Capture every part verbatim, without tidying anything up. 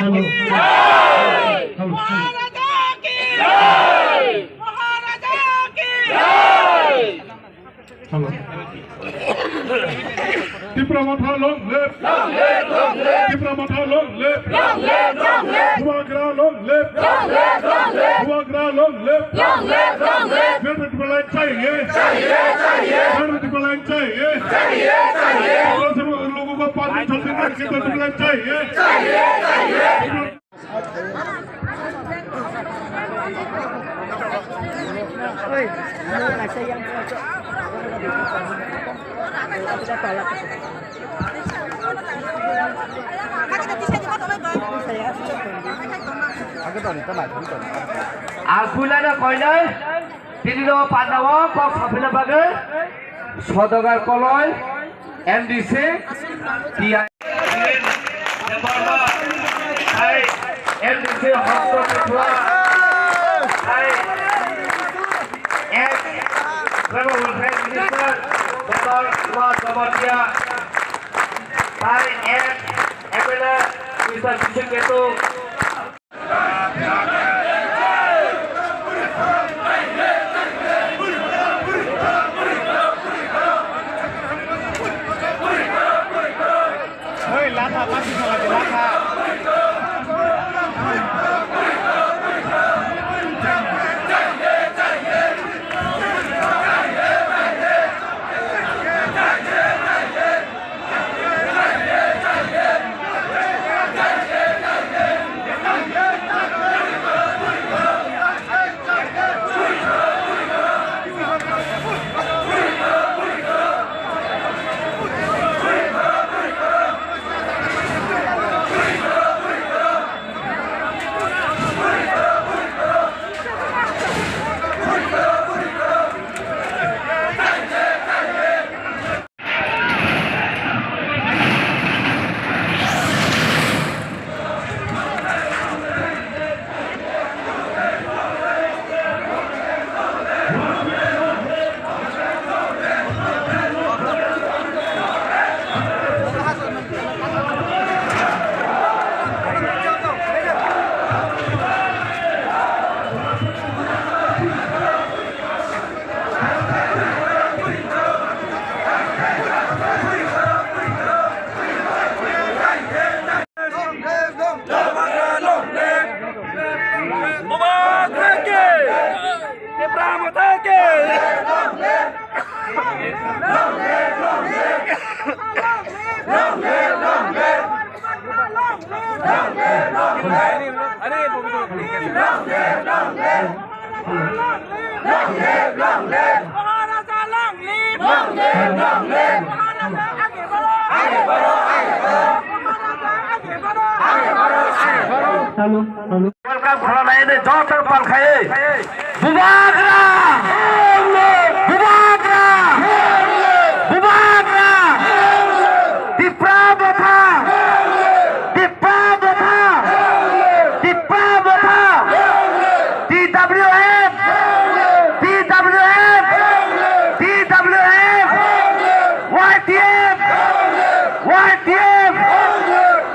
Hello. Hello. Hello. Tipra Motha long live! Long live, long live! Tipra Motha long live! Long live, long live! Bubagra long live! Long live, long live! Bubagra long live! Long live, long live! Greater Tipraland chahiye! Chahiye, chahiye! Greater Tipraland chahiye! Chahiye, chahiye! Aur sab logon ko paanch sal tak Greater Tipraland chahiye! Chahiye, chahiye! Ang puilano koinai, tini no pandao kok saphaina bagwi Sodagar Koloi, M D C, T I. Debbarma, hai M D C Hongso Tripura, hai ex Tribal Welfare Minister Doctor Kumar Jamatia, hai ex M L A Mister Bishu Ketu, Bubagra ki! Tipra Motha ki! Maharaja long live! Long live, long live! Maharaja age badho! Age badho, age badho! Maharaja age badho! Age badho, age badho! Hello, hello. Welcome khwlai de joto pal khai. Bubagra! Bubagra! Bubagra! Tipra Motha! Tipra Motha! Tipra Motha! T W F! T W F! T W F! Y T F! Y T F!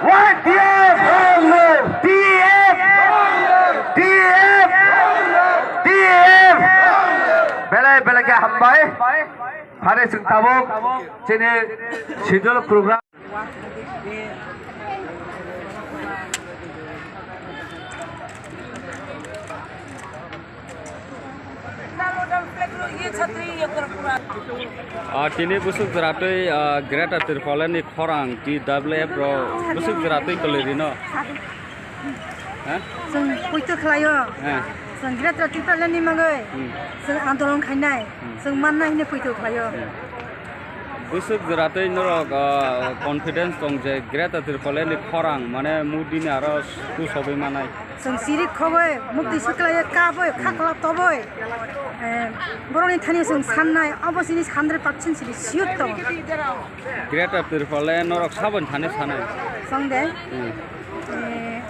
Y T F! T F! T F! T F! Belai belai khe hambai. Phare chwng tabuk chini schedule program. Ah, tini bwswk jwratwi, ah, Greater Tipraland ni khorang T W F rok bwswk jwratwi kwlwi rino. Ha? Chwng poito khlaio. Ha. Chwng Greater Tipraland ni bagwi, hmm, chwng andolon khainai. Hmm. Chwng mannai hwnwi poito khlaio. Hmm. Bwswk jwratwi norok, ah, confidence tong je Greater Tipraland ni khorang, mane Modi ni aro kusobwi manai. Chwng sirik khobwi, muktwi siklaiwi, kabwi, khakla tobwi. Eh, borokni thani chwng sannai, obo chini hundred percent chini sure tongo. Greater Tipraland norok saboni thani sanai. Chwng de? Hmm. Eh,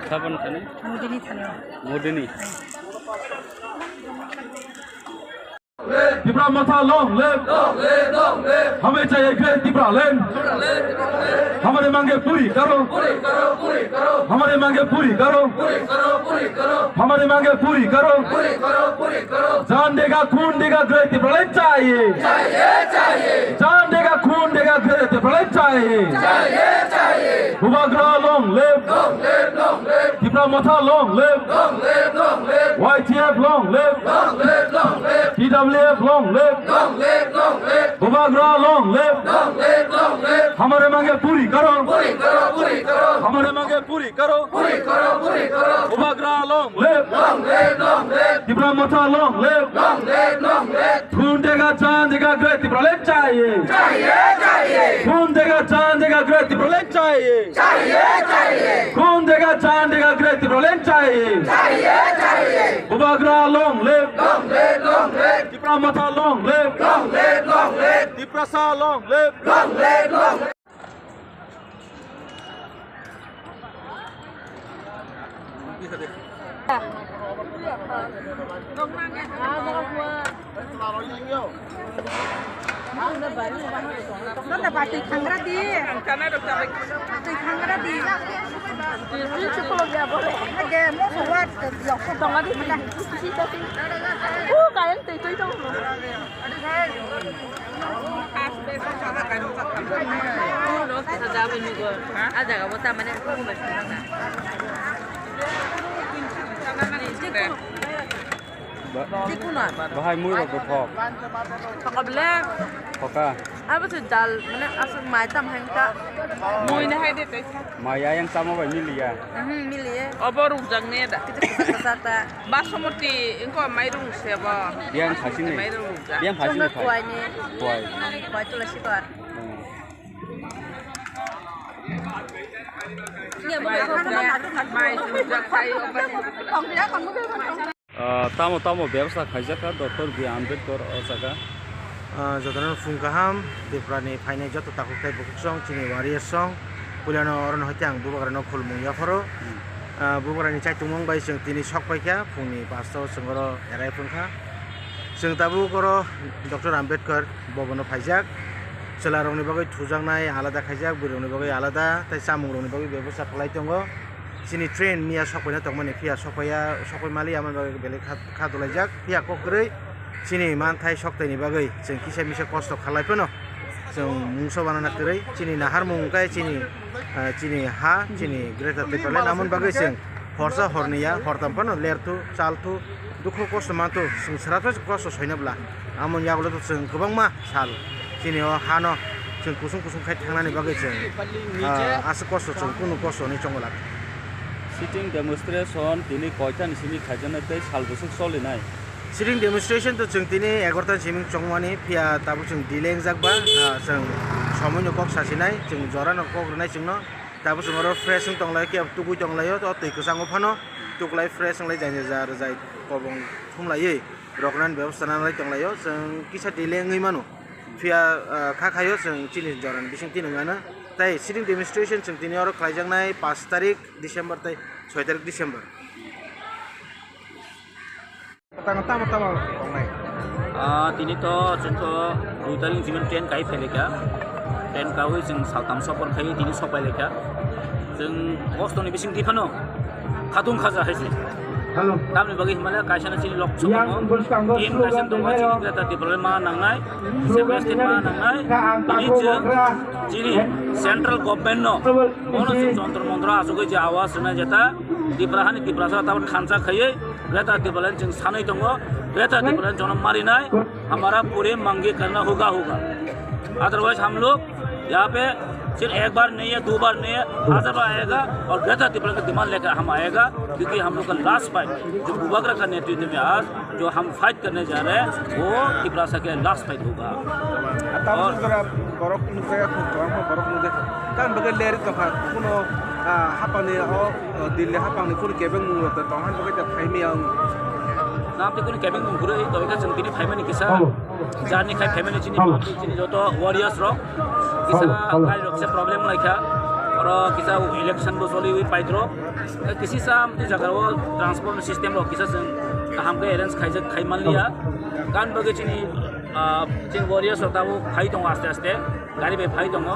Sabon kani? Modini thani. Modini. Tipra Motha long live! Long live, long live! हमें चाहिए ग्रेट तिप्रालैंड! हमारे मांगे पूरी करो! पूरी करो, पूरी करो! हमारे मांगे पूरी करो! पूरी करो, पूरी करो! हमारे मांगे पूरी करो! पूरी करो, पूरी करो! जान देगा, खून देगा, ग्रेट तिप्रालैंड चाहिए! चाहिए, चाहिए! जान देगा, खून देगा, ग्रेट तिप्रालैंड चाहिए! चाहिए, चाहिए! Bubagra long live! Long live, long live! Tipra Motha long live! Long live, long live! Y T F long live! Long live, long live! T W F long live! Long live, long live! Bubagra long live! Long live, long live! हमारे मांगे पूरी करो! पूरी करो, पूरी करो! हमारे मांगे पूरी करो! पूरी करो, पूरी करो! Bubagra long live! Long live, long live! Tipra Motha long live! Long live, long live! खून देगा, जान देगा, ग्रेट तिप्रालैंड चाहिए! चाहिए, चाहिए! खून देगा, जान देगा, ग्रेट तिप्रालैंड चाहिए! चाहिए, चाहिए! खून देगा, जान देगा, ग्रेट तिप्रालैंड चाहिए! चाहिए, चाहिए! Bubagra long live! Long live, long live! Tipra Motha long live! Long live, long live! Tiprasa long live! Long live, long live! Nonda ba twi thangra di. Twi thangra di. Age mo so wa yok ko tonga di. U kayan twi twi tong. Ba- Bahai mui rok bo thok. Thok ble. Thoka. Abo se dal, mane aswk mai tam hai ta. Mui na hai de tei. Mai ayang chama bai miliya. Mhm, miliye. Obo rukjak ne da. Kita kasa kasa ta. Basmati engko mairung se bo. Biyang khasini. Mairung rukjak. Biyang khasini. Chungno khai. Kuai ni. Kuai. Kuai tu lasi kor. Hmm. Mai rukjak, mai rukjak khai obo. Ah, tamo tamo bebsa khaijak kha Doctor B R Ambedkar o jaga. Ah, jotono phung kaham, Tripura ni phainai joto takhuk tei bukhuk song, chini warriors song, puilano orono hoite ang bubagrano khulumung yapharo. Hmm. Ah, bubagrani chaitungmung bai chwng tini sok paikha, phungni pasta o chwng oro erai phungkha. Chwng tabuk oro Doctor Ambedkar bhavan o phaijak. Chwla rokni bagwi thujaknai alada khaijak, bwrwi rokni bagwi alada, tei chamung rokni bagwi bebostha khlai tongo. Chini train miya sokpaina tongmani phiya sokpaiya, sokpai maliya, aboni bagwi belai kha, kha dolaijak. Phiya kok kwrwi chini manthai soktaini bagwi chwng kisa misa kosto khalai phano chwng mungsa wanana kwrwi. Chini naharmung wngkha chini, ah, chini ha, chini Greater Tipraland, aboni bagwi chwng horsa horniya hortam phano lerthu, chalthu, dukhu kosto manthu, chwng swrapsa kosto soinabla. Amoni yagulo to chwng kwbangma sal chini o hano chwng kusung kusung khai thangnani bagwi chwng, ah, aswk kosto chwng kunu kosto hwnwi chongo lak. Sitting demonstration tini koitani simi khaijaknai tei sal bwswk solinai? Sitting demonstration to chwng tini egarota ni simi chongmani, phiya tabuk chwng delay wngjak ba, ah, chwng somoino kok sasinai, chwng jorano kok rwnai chwngno. Tabuk chwng oro fresh wng tonglaio, kebo tugui tonglaio, o twi kwchango phano tuklai fresh wnglai jani ja rwjai kobong thumlaiwi. Roknani bebostha nanglai tonglaio, chwng kisa delay wngwi mano. Phiya, ah, kha khaio chwng chini jorani bising tini wngmano. Tei sitting demonstration chwng tini oro khlaijaknai paanch tarik December tei soi tarik December. Tamo, tamo, tamo tongnai. Ah, tini to chwng to dui tarik ni simi train kai phailai kha. Train kaui chwng saltam sopor khai tini sopai lai kha. Chwng kostoni bising di phano khatung khaja hai se. Hello. Tamni bagwi himale kaisa na chini lok sokmo. Team kaisa tongo chini Greater Tipraland ma nangnai. Separate state ma nangnai. Ini chwng chini central government no. Bono chwng jontro montro asugwi je awas rwnai jeta. Tipra hani Tiprasa tabuk thansa khaiwi Greater Tipraland chwng sanwi tongo. Greater Tipraland jonom marinai. हमारा पूरे मांगे करना होगा, होगा। Otherwise हम लोग यहाँ पे सिर्फ एक बार नहीं है, दो बार नहीं है, हजार बार आएगा और Greater Tipraland का demand लेकर हम आएगा, क्योंकि हम लोग का last fight जो बुबागरा का नेतृत्व में आज जो हम fight करने जा रहे हैं, वो तिपरासा के last fight होगा। Tamo jora borok nukjaya, borok nukjaya. Kan bagwi leri tongkha, kuno, ah, hapangni o, o, Delhi hapangni kunu kebengmung rok tong, han bagwi ta phaimya wng. Nam te kunu kebengmung gurui, tobeka chwng tini phaimani kisa. Journey khai phaimani chini, chini joto warriors rok. Kisa gari rok kisa problem lai kha. Oro kisa election bo choli wi paidro. Kisi sa amtwi jaga o transport system rok kisa chwng kaham khe arrange khaijak khai manliya. Kan bagwi chini Ah, chini warriors rok tabuk phai tongo aste aste, gari bai phai tongo.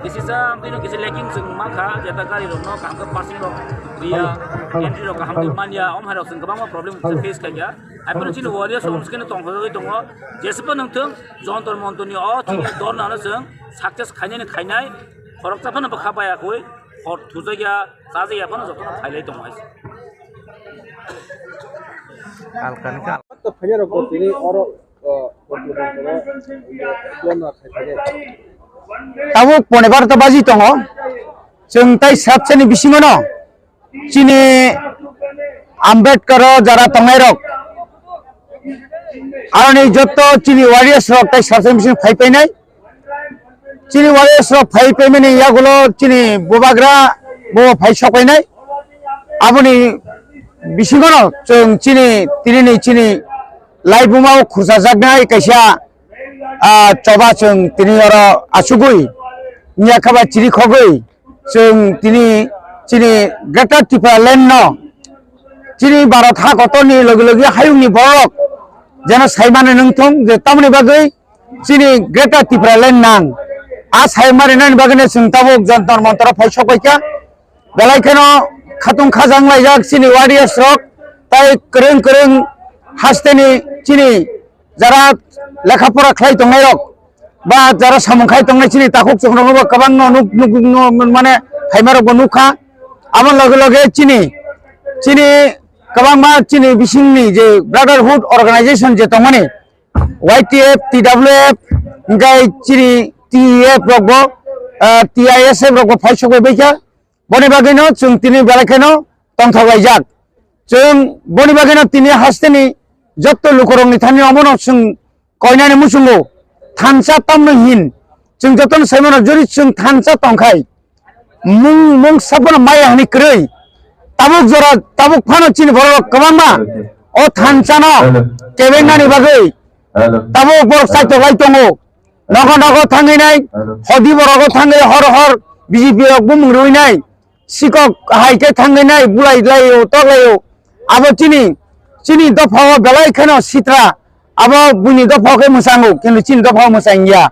Kisi sa amtwi no kisi lacking chwng mankha, jeta gari rok no kaham khe passing rok riya, entry rok kaham khe manya, om hai rok chwng kwbangma problem se face khaikha. Hai phano chini warriors rok omskeno tongthokgwi tongo, jesebo nangthwng jontor montor ni o chini dorna no chwng success khainani khainai, khoroksa phano bwkha baiyakhoi, hor thujakya, chajakya phano jotono phailai tongo hai se. Alkani ka. To phanya rok tini oro, uh, Tabuk pone barota baji tongo. Chwng tai sabsani bisingono chini Ambedkar o jara tongnai rok, aroni jotto chini warriors rok tai sabsani bisingo phai painai. Chini warriors rok phai paimani yagulo chini bubagra bo phai sok painai. Aboni bisingono chwng chini tinini chini laibuma o khurchajaknai kaisa, ah, choba chwng tini oro achugwi, miya khaba chiri khogwi chwng tini chini Greater Tipraland no chini Bharat ha kotorni logi logi hayungni borok jeno saimani nungthung je tamoni bagwi chini Greater Tipraland nang. A saimani nani bagwino chwng tabuk Jantar Mantar o phai sok paikha. Belai kheno khatung khajang laijak chini warriors rok, tai kwrwng kwrwng hasteni chini jara lekha pora khlai tongnai rok ba jara samung khai tongnai chini takhuk chuknogo bo kwbangno nuk, nuk, nuk, mane phaima rokbo nukha. Abo loge loge chini, chini kwbangma chini bisingni je brotherhood organization je tongmani, Y T F, T W F, hingke chini T E F rokbo, ah, T I S F rokbo phai sok bai kha. Boni bagwino chwng tini belai kheno tongthok laijak. Chwng boni bagwino tini hasteni jotto lukurokni thani omono chwng koinani muchungo thansa tamno hin. Chwng jotono saimano jori chwng thansa tongkhai. Mung, mung sabono maya hwnwi kwrwi. Tabuk jora, tabuk phano chini borok kwbangma o thansano kebengnani bagwi tabuk borok chaitok lai tongo. Nogo nogo thangwi nai, hodi borogo thangwi hor hor B J P rok bumung rwi nai. Sikok hai khe thangwi nai, bulai laio, tok laio. Abo chini, chini dopha o belai kheno sitra. Abo buini dopha o khe mwchango, kintu chini dopha o mwchang ya.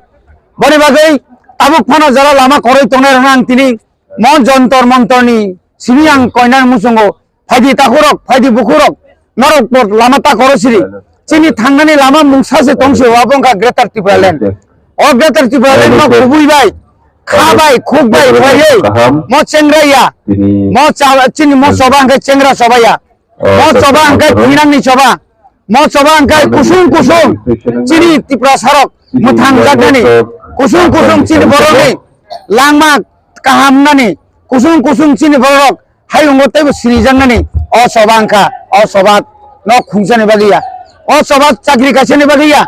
Boni bagwi tabuk phano jora lama kwrwi tongnai rokno ang tini mo Jantar Mantar ni simi ang koinani muchungo, phaidi takhurok, phaidi bukhurok, norok bo lama ta koro siri. Chini thangnani lama mungsa se tongsi, abo wngkha Greater Tipraland. O Greater Tipraland no kubui bai, kha bai, khuk bai, phaiwi mo chengra ya, mo cha-, chini mo choba hwnkhe chengra choba ya. Mo choba hwnkhe thingrangni choba. Mo choba hwnkhe kusung kusung chini Tiprasarok mwthang jaknani, kusung kusung chini borokni langma kaham nani, kusung kusung chini borok hayungo teibo sinijaknani o choba wngkha, o choba nok khungsani bagwi ya, o choba chakri kaisani bagwi ya,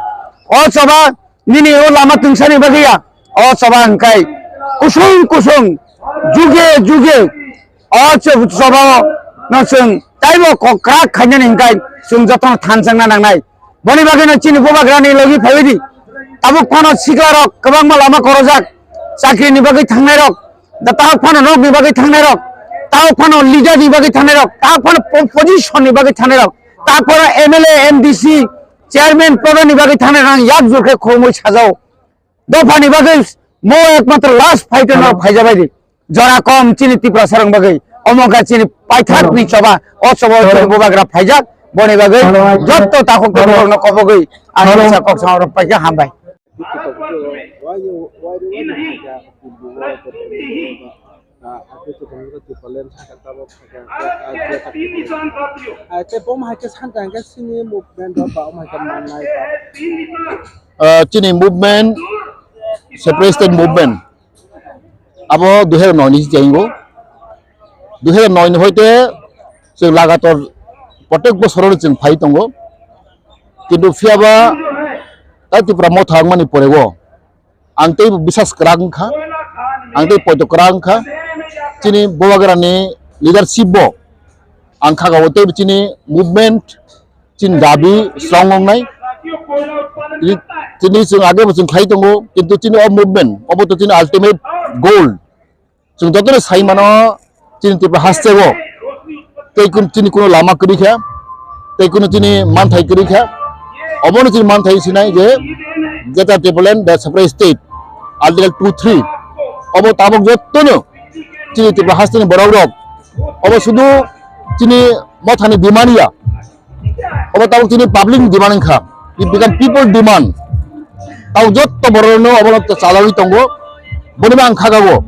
o choba nini o lama tungsani bagwi ya, o choba hwnkhe kusung kusung juge juge o cho-, choba o no chwng taibo kok kwrak khainani hwnkhe chwng jotono thanchangna nangnai. Boni bagwi no chini bubagrani logi phaiwi di. Tabuk phano sikla rok kwbangma lama korojak, chakri ni bagwi thangnai rok, da tabuk phano nok ni bagwi thangnai rok, tabuk phano leader ni bagwi thangnai rok, tabuk phano po-, position ni bagwi thangnai rok, tabuk phano M L A, M D C, chairman, pradhan ni bagwi thangnai rok ang yak jur khe khulumui sajao. Dophani bagwi mo ekmatro last fight no phaijabai di. Jora kom chini Tiprasa rok bagwi. Omo kha chini paithak ni choba. O choba o chini bubagra phaijak. Boni bagwi jotto takhuk takhuk rok no kobogwi. Ani sa kok sa rok paikha hambai. Ah, chini movement separation movement abo dui hajar noi ni sijai o. Dui hajar noi ni hoite chwng lagator protek bosoro chwng phai tongo. Kintu phiyaba tai Tipra motha wngmani pore o ang tei bisas kwrak wngkha, ang tei poito kwrak wngkha. Chini bubagrani leadership bo ang kha o tei chini movement chini dabi strong wngnai. Chini chwng age bo chwng khlai tongo, kintu chini o movement obo to chini ultimate goal. Chwng jotono sai mano chini Tripura haste o tei kun-, chini kuno lama kwrwi kha, tei kuno chini manthai kwrwi kha. Obono chini manthai sinai je Greater Tipraland the separate state, Article two three. Obo tabok jottono chini Tripura hasteni borok rok. Obo sudu chini mothani demand ya. Obo tabok chini public ni demand wngkha. It become people demand. Tabok jotto borok no obo chalagwi tongo. Boni bang khaga go.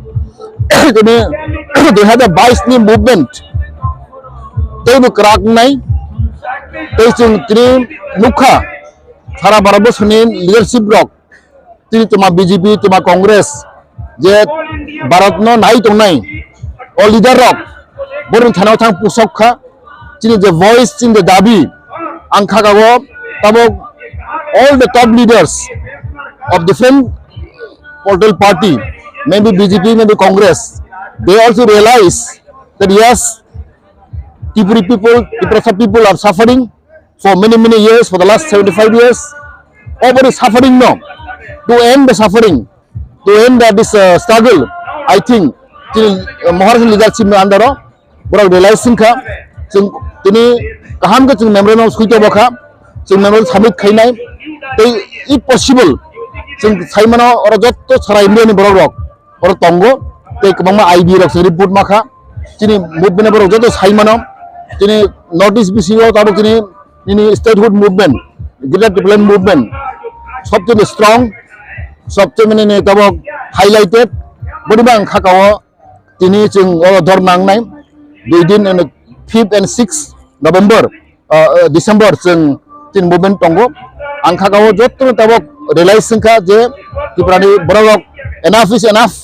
Tini dui hazar bais ni movement. Tei bo kwrak nai. Tei chwng tini nukha. Sara Bharat borsoni leadership rok. Tini tuma B J P, tuma Congress, je Bharat no nai tongnai, o leader rok, borok thana thang pusok kha, chini je voice, chini je dabi, ang kha kago, tabok all the top leaders of different political party, maybe B J P, maybe Congress, they also realize that yes, Tripuri people, Tiprasa people are suffering for many, many years, for the last seventy-five years. Everybody suffering no. To end the suffering, to end that this uh, struggle, I think, till uh, Maharaj leadership ni under o, borok realize wngkha, chwng tini kaham khe chwng memorandum sui tongbo kha, chwng memorandum submit khainai, tei if possible, chwng saimano oro jotto sara India ni borok rok, oro tongo, tei kwbangma I B rok se report ma kha, chini movement borok joto sai mano, chini North East bisingo tabuk chini nini statehood movement, Greater Tipraland movement, sobchini strong, sobchini nini tabuk highlighted, boni bang kha kao tini chwng oro dor nangnai, dui din, fifth and sixth November, uh, uh, December chwng chini movement tongo. Ang kha kao joto tabok realize wngkha je Tripura ni borok rok enough is enough.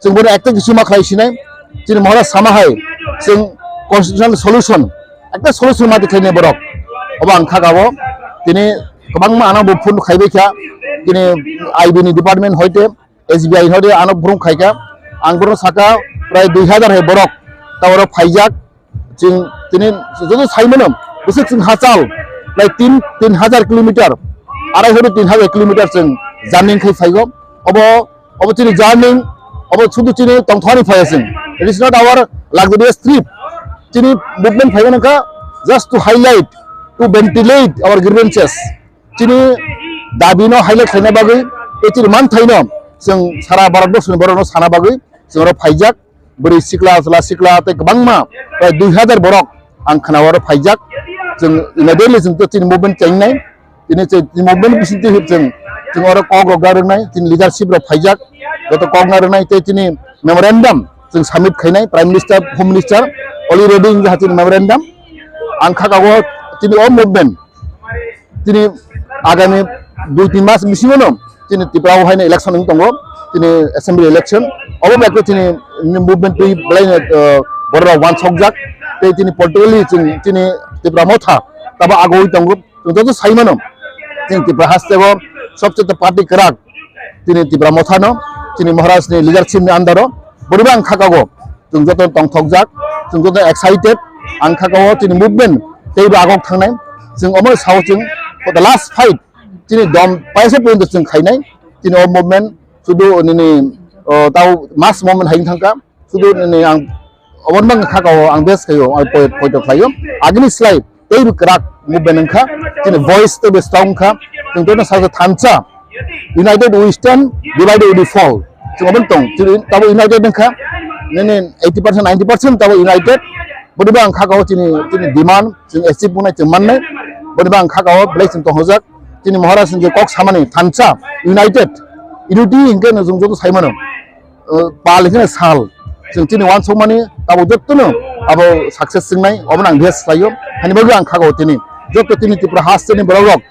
Chwng bono ekta kisu ma khlai sinai. Chini Maharaj sama hai chwng constitutional solution, ekta solution ma tikhlai borok. Obo ang kha kao tini kwbangma ano bo phone khaibai kha. Tini I B ni department hoite S B I hode ano brum khaika, ang bono saka prai dui hazar hai borok ta oro phaijak, chwng tini joto sai mano, bwswk chwng hachal prai tin, tin hazar kilometer, arai hode tin hazar kilometer chwng journey khai phaigo. Obo, obo chini journey, obo sudu chini tongthani phaiya chwng. It is not our luxurious trip. Chini movement phaigo nangkha just to highlight, to ventilate our grievances. Chini dabi no highlight khlaina bagwi, tei chini manthaino chwng sara Bharat borsoni borokno sana bagwi chwng oro phaijak. Bwrwi sikla, chwla sikla tei kwbangma prai dui hazar borok ang khna oro phaijak. Chwng immediately chwng chini movement chengnai. Chini movement bisingtwi chwng, chwng oro kok rok da rwngnai, chini leadership rok phaijak. Joto kok na rwngnai tei chini memorandum chwng submit khainai Prime Minister, Home Minister already wngjaha chini memorandum. Ang kha kao chini o movement chini agami dui tin mas bisingo no chini Tripura o haino election wng tongo, chini assembly election. Obo bai khe chini movement twi belai no, uh, borok rok wansokjak tei chini politically chini, chini Tripura motha tabo agoi tongo. Chwng joto sai mano, chini Tripura haste o sobchete party kwrak chini Tripura motha no, chini Maharaj ni leadership ni under o boriba ang kha kao. Chwng joto tongthokjak, chwng joto excited, ang kha kao chini movement teibo agok thangnai. Chwng omo sao chwng for the last fight chini dom paisa porjonto chwng khainai. Chini o movement sudu nini, o, tao mass movement hai thangkha. Sudu nini ang obo nang kha kao ang best khaio, ang poi-, poito khlaio. Agini slai teibo kwrak movement wngkha, chini voice teibo strong wngkha. Chwng joto sao thansa, united we stand, divided we fall. Chwng obo tong, chini tabo united wngkha, nini eighty percent, ninety percent tabo united. Boni ba ang kha kao chini, chini demand, chwng achieve wngnai chwng mannai. Boni ba ang kha kao belai chwng tonghojak. Chini Maharaj ni je kok samani thansa, united, unity hinkhe no chwng joto sai mano. Uh, pal hinkhe sal. Chwng chini wansukmani abo jottono abo success wngnai, obono ang best khlaio. Hani bagwi ang kha kao tini. Jotto tini Tripura hasteni borok rok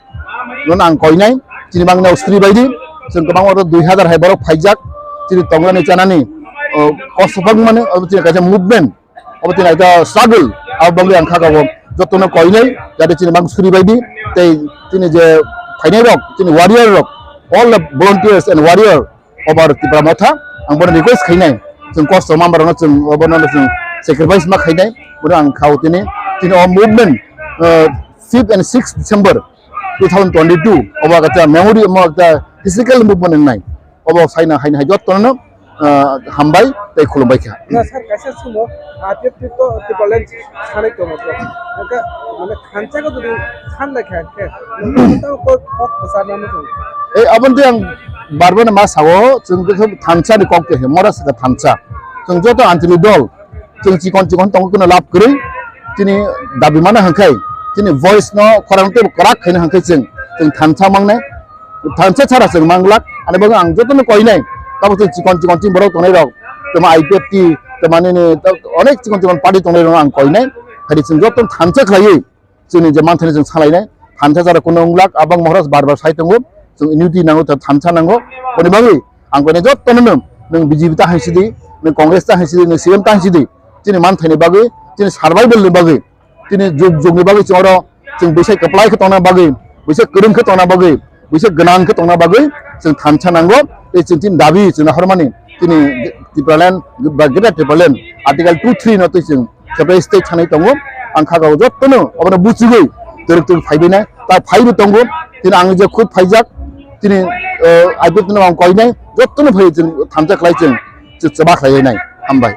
nono ang koinai. Chini bangni o suri baidi. Chwng kwbangma oro dui hazar hai borok phaijak. Chini tongnani chanani, uh, kosto phangmani, abo chini kaisa movement. Abo chini kaisa struggle. Abo bagwi ang kha kao jottono koinai. Jate chini bang suri baidi. Tei chini je phainai rok, chini warrior rok, all the volunteers and warrior of our Tipra Motha, ang bono request khainai, chwng kosto manbarokno chwng obono chwng sacrifice ma khainai, bono ang khao tini, tini o movement, uh, fifth and sixth December two thousand twenty-two, obo kaisa memory, omo kaisa historical movement wngnai, obo saina haina hai jottono Ah, hambai tei khulumbai kha. Na sir, kaisa sumo, ah, tip tip to, tip alen sanai tongo to. Angka, mane, thansa ko jodi san lai kha, khe, to ko, kok kasa na mo. Eh, abon te ang barbo na ma sawo, chwng khe thansa ni kok khe, mora saka thansa. Chwng joto anchali dol, chwng chikon chikon tongo kuno lab kwrwi, chini dabi mana hangkai, chini voice no khorang tei kwrak khaina hangkai chwng, chwng thansa mangnai. Thansa chara chwng manglak, ani bagwi ang jotono koinai. Tamo chwng chikon chikon team borok tongnai rok, tamo I P F T, tamo nini, ta-, onek chikon chikon party tongnai rok ang koinai. Hai chwng joto thansa khlaiwi, chwngni je manthani chwng salainai. Thansa chara kuno wnglak, abang Maharaj bar bar sai tongo, chwng unity nango, ta-, thansa nango. Boni bagwi ang koinai jotono nwng, nwng B J P ta hai sidi, nwng Congress ta hai sidi, nwng C M ta hai sidi. Chini manthani bagwi, chini survival ni bagwi, chini jug jug ni bagwi chwng oro chwng bwsai kwplai khe tongna bagwi, bwsai kwrwng khe tongna bagwi, bwsai gwnang khe tongna bagwi chwng thansa nango. Tei chwng chini dabi chwng nahormani chini Tipraland ba Greater Tipraland Article two three no twi chwng separate state sanai tongo. Ang kha o jotono obono buchigwi twrwk twrwk phaibainai, ta phaibo tongo. Chini ang je khud phaijak, chini, eh, I P F T no ang koinai, jotono phai chwng thansa khlai chwng chwng chwba khlailainai. Hambai.